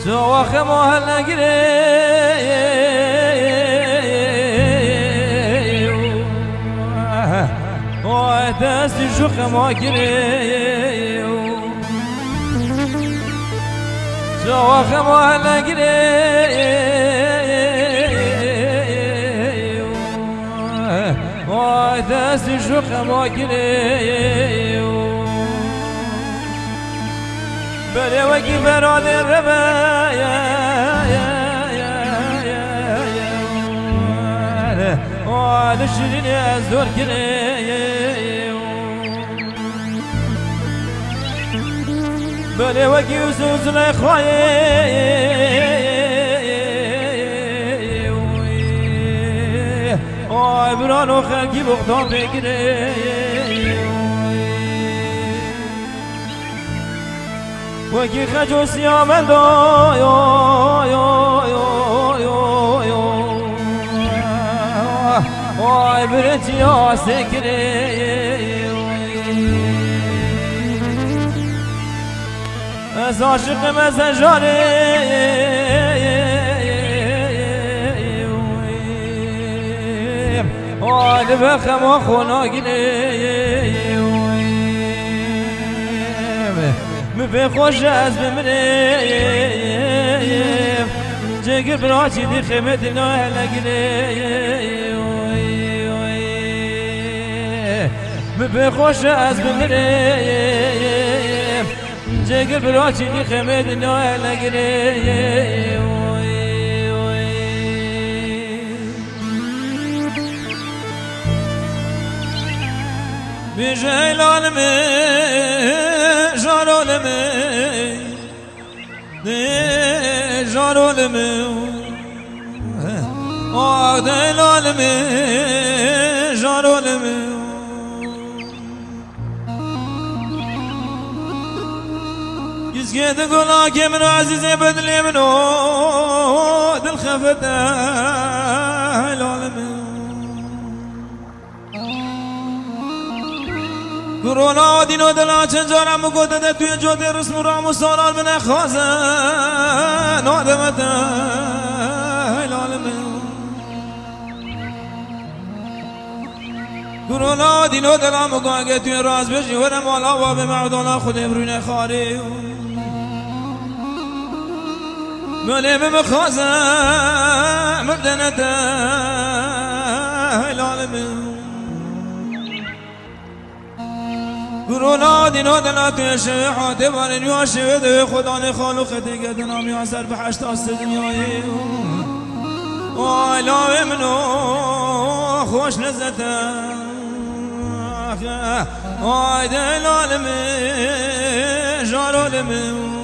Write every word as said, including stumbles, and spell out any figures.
Çawa xema helnegirê, o dest ji xema girê. Çawa xema helnegirê, ay dest ji xema girê. Belê wekî beradê reve, ay li şirînê ez dor girê. Belê wekî Yusuf Züleyxayê, ay birano xelkî bixtan pê girê. Wekî xeco siyamendo, ay birê çiya sê girê. Ez aşiqim, ez hejarê. Ay li ber xema xwe nagirê. Min pê xweş e ez bimirêm. Cêgir bira çî dî xêmê dinya hele girê. Min pê xweş e ez bimirêm. Cêgir bira çî dî xêmê dinya hele girê. Bêje ey lalê min, jaro lê min. Dê jaro lê min. Ah, dê lalê min, jaro lê min. Gizgê di gulakê min, ezîzê bi dilê min o dil xefete, ey lalê min. Kurona dîno dila çend cara min gote de tu yê cotê rism û ram û salan min nexwaze, nademe te, ey lalê min. Kurona dîno dila min gote tu yê rast bêjî were mala wa bê merdana Xwedê birûne xarê. Belê min bixwaze mirdene te, ey lalê min. Kurona dîno dila tu yê şevê hatê barê nûya şevê de wê xwedanê xal û xetê gedina miya ser bi heşta sê dinyayê. Ay lalê min o xweş lezete. Ay dê lalê min, jaro lê min.